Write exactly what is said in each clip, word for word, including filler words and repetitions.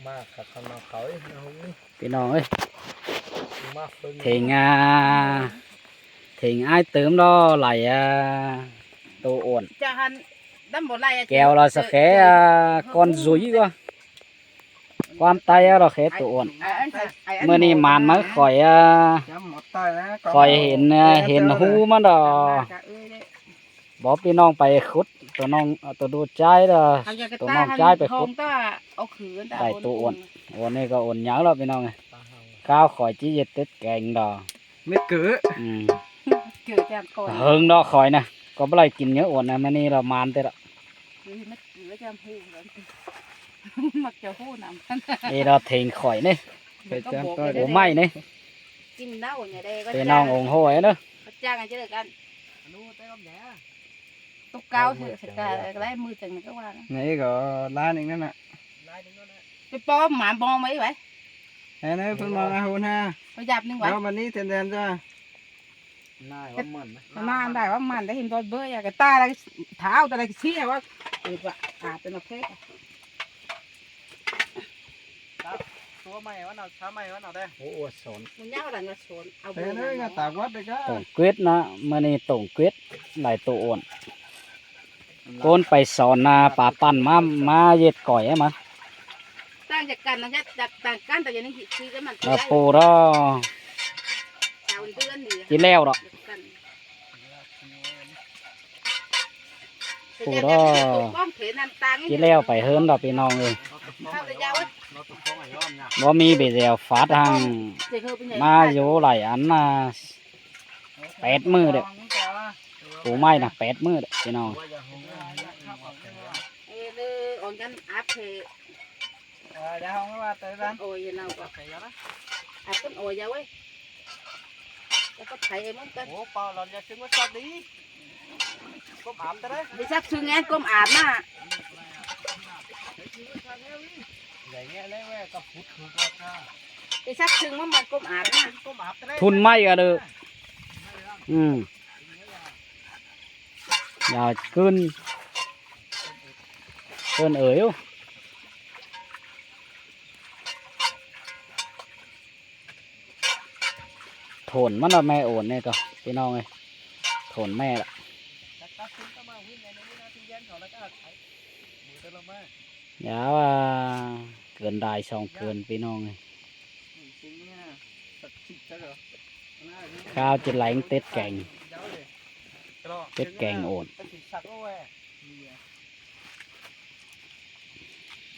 ꞌPi ꞌnọng ơi, theng, à, theng ải tớm ꞌnọ lai, à, tô uôn. Keo lo sa khé, à, ꞌcốn dúi ꞌquá. ꞌQuám ꞌTáy lo khé tô uôn. ꞌMự ꞌnị man ꞌmá khỏi, à, khỏi hên, à, hên ꞌhụ ꞌmắn đo. Bók ꞌpi ꞌnọng pay khút, tô ꞌnọng, tô ꞌnọng ꞌchái đo, tô ꞌnọng ꞌchái pay khút. Đảy tô uôn. Uôn ꞌnị ꞌcọ uôn nháư lo ꞌpi ꞌnọng. Kháo khỏi ꞌchí ꞌdệt tết keng đo. Mết cử. Ừ. Hơng đo khỏi ꞌnạ. ꞌCọ báu đảy kin nháư uôn ꞌnạ, ꞌmự ꞌnị lo man tết đo. Ê, đo theng khỏi ꞌnị. Bố ꞌmạy ꞌnị. ꞌPi ꞌnọng ủng hộ ꞌnớ. Tô cao thì phải cả cái đấy mười tầng nó các bạn. ꞌNị ꞌcọ lai ꞌnịn ꞌnặn ꞌnạ. Cái bó mà bó mấy vậy? Thế này, phun mong à, hôn ha. Có dạp ꞌnịn vậy? Đó, bạn đi thèn thèn cho. Cái mà đài bác màn đấy, hình bó bơi à, cái ta là tháo, ta là cái xí hả bác? Ừ, bác, à, tôi nó phết à. Tua ꞌmạy ꞌva ꞌnọ, ꞌchá ꞌmạy ꞌva ꞌnọ đây. Ủa, ủa, sốn. Một nhau là nó sốn. Thế nên là ta quát được á. Tổng quyết ꞌnạ, ꞌmự ꞌnị tổng quyết đảy tô uôn. ꞌCốn pay són ꞌnạ, pá păn ꞌmá, ꞌmá ꞌdệt khỏi ꞌmá. Tăng chả cần nó chắc, tăng, tăng căn ta cho nên chị, chị cái mặt ꞌNạ pô đo. Sao mình cứ ăn đi. ꞌChí ꞌlẹo đo. Chả cần. Pô đo. ꞌChí ꞌlẹo pay ꞌhướn đo ꞌpi ꞌnọng ơi. Báu ꞌmí bể dẻo phát hăng. ꞌMá dú lai ăn ꞌnạ. Pét ꞌmự đé. Pú ꞌmạy ꞌnạ pét ꞌmự đé ꞌpi ꞌnọng. Đi sắp xưng em cốm ạp ꞌnạ. Đi sắp xưng mắm mà cốm ạp ꞌnạ. Thun ꞌmạy ꞌnạ đơ. Ừ. Dao ꞌcứn. ꞌCứn ới ú. Thổn ꞌmắn ꞌnạ ꞌme ổn ꞌnị ꞌcọ, ꞌpi ꞌnọng ơi. Thổn ꞌme ꞌlạ. Dao, à, cơn đai song cơn ꞌpi ꞌnọng ơi. Kháo ꞌchí leng tết keng. Tết keng ổn.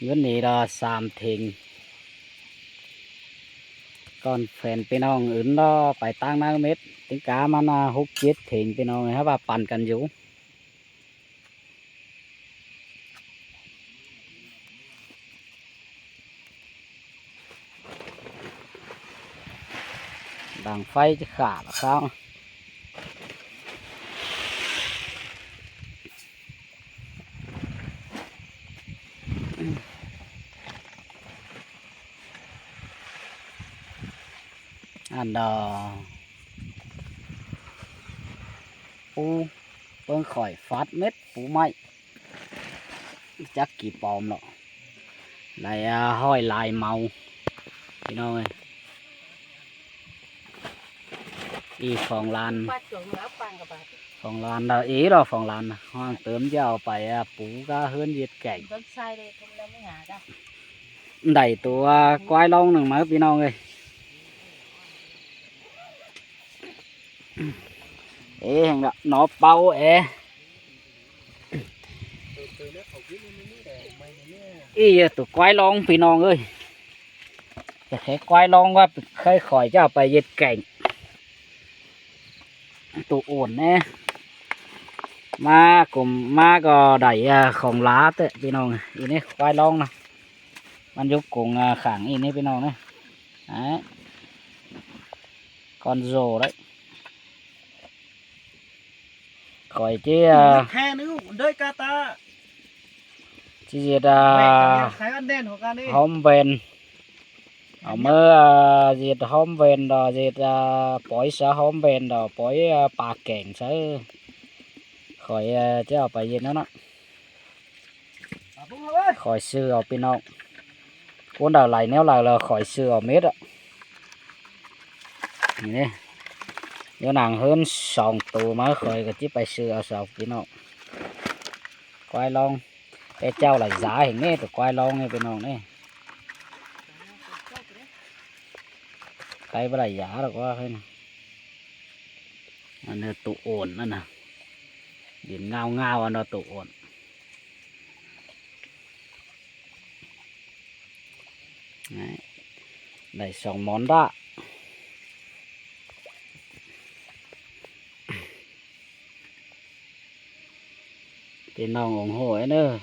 ꞌNgớn ꞌnị ꞌlạ sam theng. Còn phén ꞌpi ꞌnọng ứn ꞌnọ pay ꞌtáng ꞌnáng mết. Tính cả ꞌmắn, à, hốc chết theng ꞌpi ꞌnọng ơi, hák ꞌva păn căn dú. Đang phay ꞌchí khả ꞌlạ kháo. Ăn đo. Pú, ꞌpứng khỏi phát mết pú ꞌmạy. Chắc kỉ pom ꞌnọ. Lai, à, ꞌhọi lai máu. ꞌPi ꞌnọng ơi. Í phóng lan. Phóng lan đa í ꞌlạ phóng lan. Hoang tớm ꞌchí au pay, à, pú cá ꞌhướn ꞌdệt keng. Đảy tô, à, ꞌquái ꞌlóng ꞌnưng ꞌmá ꞌpi ꞌnọng ơi. Ê, hên ꞌnạ, nó páo ê. Í, tô ꞌquái ꞌlóng ꞌpi ꞌnọng ơi. Chả khék ꞌquái ꞌlóng ꞌva, khay khỏi ꞌchí pay ꞌdệt keng. Tô ổn ꞌnị. ꞌMá ꞌcọ, ꞌmá ꞌcọ đảy, à, khong lá ꞌtẹ ꞌpi ꞌnọng. Í ꞌnị ꞌquái ꞌlóng ꞌnạ. ꞌMắn dú cúng, à, khảng í ꞌnị ꞌpi ꞌnọng ꞌnị. Đấy. Con rồ đấy. Khỏi ꞌchí, à, ꞌchí ꞌdệt, à, hóm ven. Au ꞌmá, à, ꞌdệt hóm ven đo, ꞌdệt, à, pói sáư hóm ven đo, pói, à, pá keng sáư. Khỏi, à, ꞌchí au pay ꞌdệt ꞌnớ ꞌnạ. Khỏi sư au ꞌpi ꞌnọng. ꞌPứng đaư đảy ꞌnéo đaư ꞌlẹo khỏi sư au mết ꞌnị. ꞌNéo nẳng ꞌhướn song tô ꞌmá khỏi ꞌcọ ꞌchí pay sư au sau ꞌpi ꞌnọng. ꞌQuái ꞌlóng. Té ꞌchạu đảy dá hên ꞌnị tô ꞌquái ꞌlóng ꞌnị ꞌpi ꞌnọng ꞌnị. Cái báu đảy dá ꞌlẹo ꞌquá ꞌhướn. Ăn ꞌnị tô ôn ꞌnặn ꞌnớ. Đin ꞌngao ꞌngao ăn ꞌnị tô ôn. Đảy song món đá. ꞌPi ꞌnọng ủng hộ ꞌnớ.